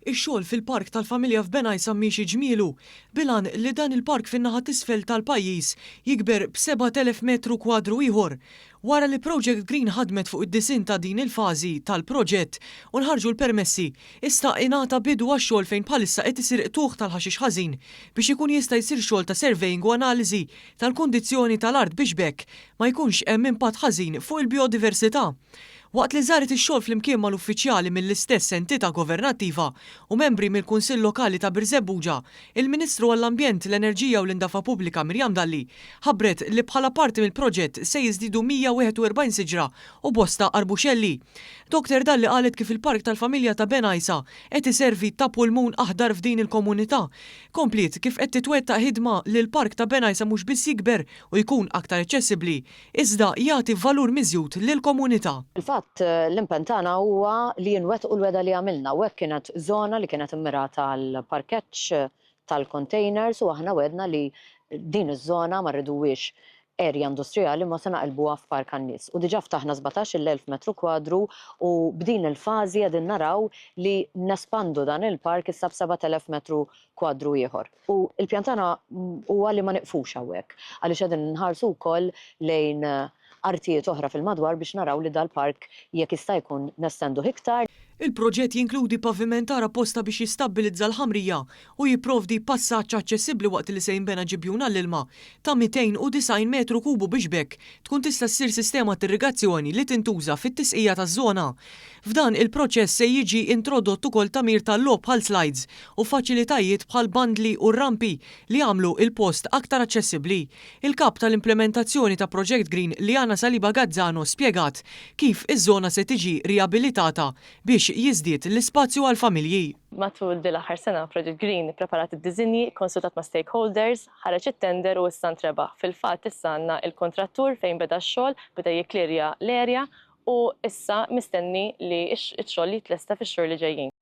Ix-xogħol fil-Park tal-Familja f'Bengħajsa miexi ġmielu, bil-għan li dan il-park fin-naħa t'isfel tal-pajjiż jikber b'7,000 metru kwadru ieħor. Wara li Project Green ħadmet fuq id-disinn ta' din il-fażi tal-proġett u nħarġu l-permessi, issa ingħata bidu għax-xogħol fejn bħalissa qed isir qtugħ tal-ħaxix ħażin biex ikun jista' jsir xogħol ta' surveying u analiżi tal-kundizzjoni tal-art biex b'hekk ma jkunx hemm impatt ħażin fuq il-bijodiversità. Waqt li żaret ix-xogħol flimkien mal-uffiċjali mill-istess entità governattiva u membri mill-Kunsill Lokali ta' Birżebbuġa, il-Ministru għall-Ambjent, l-Enerġija u l-Indafa Pubblika Miriam Dalli ħabbret li bħala parti mill-proġett se jiżdiedu 141 siġra u bosta arbuxelli. Dr Dalli qalet kif il-Park tal-Familja ta' Bengħajsa qed iservi ta' pulmun aħdar f'din il-komunità. Kompliet kif qed titwettaq ħidma li l-Park ta' Bengħajsa mhux biss jikber u jkun aktar aċċessibbli iżda jagħti valur miżjud lill-komunità. Fil-fatt, l-impenn tagħna huwa li nwettqu l-wegħda li għamilna u hekk kienet żona li kienet immirata għall-parkeġġ tal-containers u aħna wegħdna li din iż-żona ma rriduhiex area industrijali imma se naqilbuha f'park għan-nies. U diġà ftaħna 17,000 metru kwadru u b'din il-fażi qegħdin naraw li nespandu dan il-park issa b'7,000 metru kwadru ieħor. U l-pjan tagħna huwa li ma nieqfux hawnhekk, għaliex qegħdin inħarsu wkoll lejn artijiet oħra fil-madwar biex naraw li dal-park jekk jista' jkun nestenduh iktar. Il-proġett jinkludi pavimentar apposta biex jistabbilizza l-ħamrija u jipprovdi passaġġ aċċessibbli waqt li se jinbena ġibjun għall-ilma ta' 290 metru kubu biex b'hekk tkun tista' ssir sistema t'irrigazzjoni li tintuża fit-tisqija taż-żona. F'dan il-proċess se jiġi introdott ukoll tagħmir tal-logħob bħal slides u faċilitajiet bħal bandli u rampi li jagħmlu l-post aktar aċċessibbli. Il-Kap tal-Implementazzjoni ta' Project Green Liana Saliba Gazzano spjegat kif iż-żona se tiġi riabilitata biex jiżdied l-ispazju għall-familji. Matul din l-aħħar sena Project Green ippreparat id-diżinji, ikkonsultat ma' stakeholders, ħareġ it-tender u issa ntrebaħ. Fil-fatt issa għandna l-kuntrattur fejn beda x-xogħol, beda jikklirja l-area u issa mistenni li x-xogħol jitlesta fix-xhur li ġejjin.